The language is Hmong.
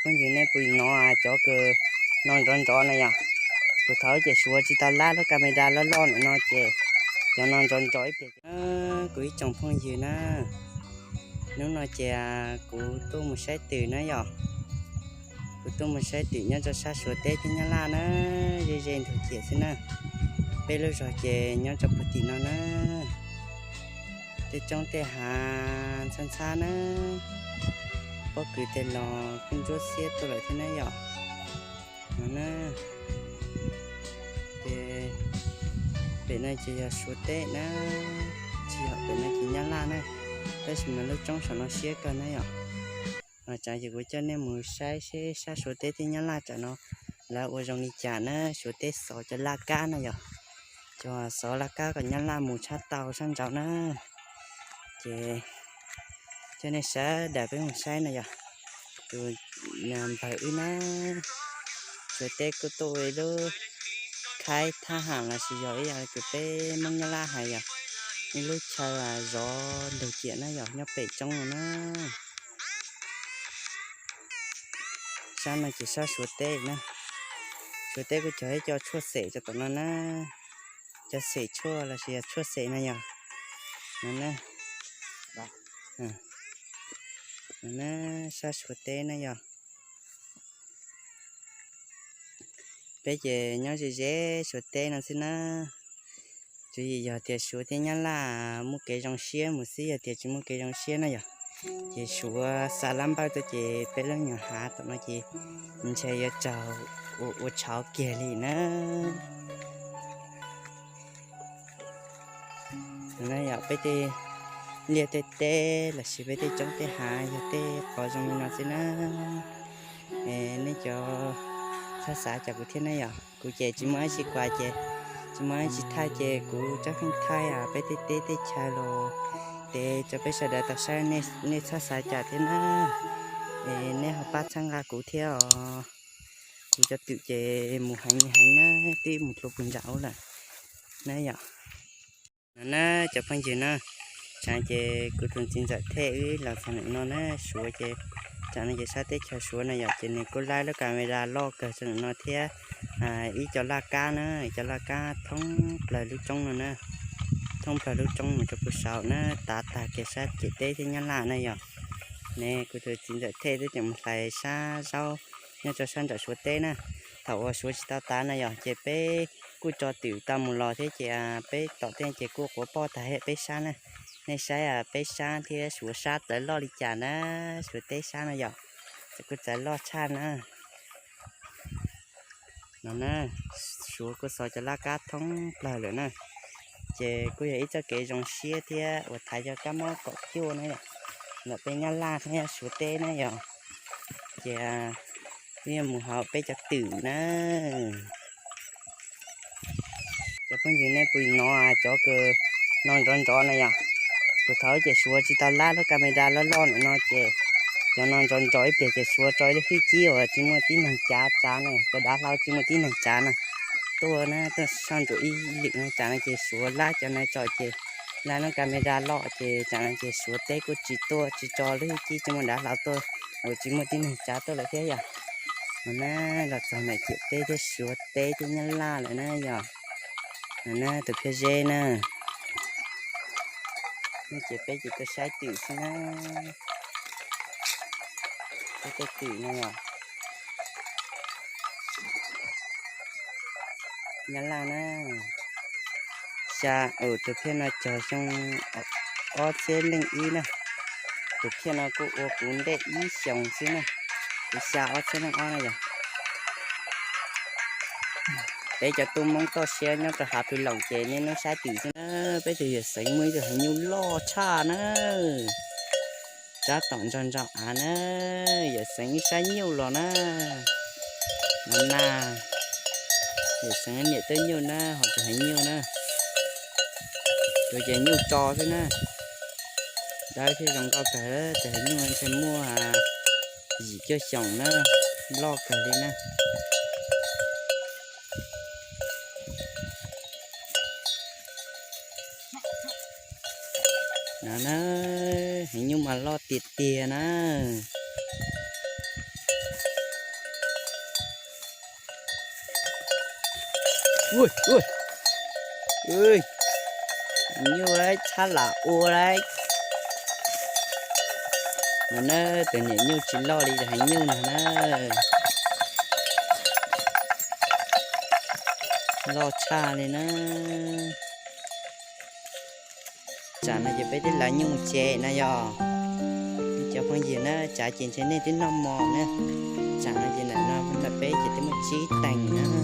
Phooj ywg, nej pum no cov kws no nrov nrov no yog, kuv thaum ub ces suav tsis tau lab lub camera loj loj ntawm no ces cov no nrov nrov ib pliag. Kuv ib tsoom phooj ywg na, hnub no ces kuv tuaj mus saib twm na yog, kuv tuaj mus saib twm nyob rau sab Suav teb thiab Nyab Laj na, ze ze ntug ciam xwb na. Peb lub zog ces nyob rau puag tim no na, tej roob tej hav ntxhab ntxhab na, pob kws tej los kuj ntsuab xiab tuaj lawm thiab na yom. No na, ces pem no ces yog Suav teb na, tsis yog, pem no ces Nyab Laj na, tab sis mas lub roob saum no siab kawg na yom. Mas tsam ces kuv coj nej mus saib seb sab Suav teb thiab Nyab Laj tsam no lawv ua zoo li cas na. Suav teb xov cov laj kab no yog, cov xov laj kab kom Nyab Laj mus tshaj tau sab nraud na. Ces coj nej sawv daws peb mus saib no yog, tus npawg wb na, Suav teb kuj tuaj ua ib lub khaib thab ham los sis yog ib yam li peb Hmoob Nyab Laj hais yog ib lub chaw zov ntug ciam na yog nyob pem roob no na. Sab no ces sab Suav teb na, Suav teb kuj cog ib co tshuaj xem rau tom no na, cov xem tshuaj los sis yog tshuaj xem no yog, no na, sab Suav teb na yog. Peb ces nyob ze ze Suav teb no xwb na. Tswv yim yog tias Suav thiab Nyab Laj muaj kev zoo siab mus xwb, yog tias tsis muaj kev zoo siab na yog, ces Suav xa lab npawj tuaj ces peb lub nyuag hav tom no ces ntshe yuav raug ua tshauv kiag li na. Yog peb tej liaj tej teb los sis peb tej roob tej hav yog tej qhov zoo li no xwb na. Nej cov txhob xav tsam kuv thiab na yom, kuv ces tsis muaj dab tsi kuas ces, tsis muaj dab tsi thaij ces kuv tsob kheej thaij peb tej teb tej chaw los ces rau peb sawv daws tau saib, nej txhob xav tsam thiab na. Es nej ho pab txhawb nqa kuv thiab os. Kuv cov twm ces mus heev heev na, twb mus dlua puag nram ub lawm na yom. No na cov phooj ywg na, tsam ces kuv tus txiv ntxawm Thej wb los txog ntawm no na, Suav ces, tsam no ces sab teb chaws Suav no yom, ces nws kuj laib lub camera loj kawg rau ntawm no thiab, ib co laj kab na, ib co laj kab thoob plaws lub roob no na, thoob plaws lub roob mus rau puag saud na, tav tag kiag sab ciam teb thiab Nyab Laj na yom. Ne kuv tus txiv ntxawm Thej twb tseem mus hlais sab zaub nyob rau sab nram Suav teb na. Thaum uas Suav tsis tau tav na yom, ces peb kuj tso twm tau mus los thiab ces peb tom tej ces kuj quav poj tag peb sab na. Nej saib peb sab thiab Suav sab txawv loj li cas na, Suav teb sab no yom, txawm kuj txawv loj tshaj na. No na, Suav kuj xov cov laj kab thoob plaws lawm na, ces kuj yog ib txoj kev zoo siab thiab uas thaiv cov kab mob kaum cuaj na yom, ntawm peb Nyab Laj thiab Suav teb na yom, ces peb yuav mus hauv peb cov twm na. Cov phooj ywg, nej pum no cov kws no nrov nrov no yog, kuv thaum ub ces Suav tsis tau lab lub camera loj loj ntawm no ces cov no nrov nrov ib pliag ces Suav tso ib lub hwj chim uas tsis muaj tib neeg cav tsav na, cov dav hlau tsis muaj tib neeg cav na, tuaj na tuaj soj ntsuam ib lwm na, tsam no ces Suav lab cov no tso ces lab lub camera loj ces tsam no ces Suav teb kuj tsis tuaj tsis tso lub hwj chim tsis muaj dav hlau tuaj uas tsis muaj tib neeg cav tuaj lawm thiab yom. No na, los txog ntawm ciam teb thiab Suav teb thiab Nyab Laj lawm na yom. No na tus phiaj zeb na, no ces peb ces tuaj saib twm xwb na, peb tej twm no yom. Nyab Laj na, xya, tus phiaj no cog xyoo ob txhiab leej ib na, tus phiaj no kuj ua kuv ntej ib xyoos xwb na, kuv xya ob txhiab leej ob na yom. Peb cov tub Hmoob toj siab nyob rau hav pw loos ces niaj hnub saib twm xwb na. Peb tus yawm Xeev muaj ib tug heev nyuj loj tshaj na, sab tom nrog nrog av na, yawm Xeev ib sab nyuj los na. No na, yawm Xeev niam tub nyuj na, ho tus heev nyuj na, tus ces nyuj tso xwb na. Dawb thiab zoo nkauj kawg, tus heev nyuj ntshe muaj yim cuaj xyoos na, loj kawg li na. No na, heev nyuj mas loj tiag tiag na. Ua, ua, ua, nyuj txhab lam ua lauj. No na, tus niam nyuj tsis loj li tus heev nyuj no na. Loj tshaj li na. Tsam no ces peb twb lawv nyuj mus tsev no yog. Cov phooj ywg na, tsam ces ntshe nej twb noj mov na. Tsam no ces ntawm no ntawm peb ces twb muaj tsib teev na.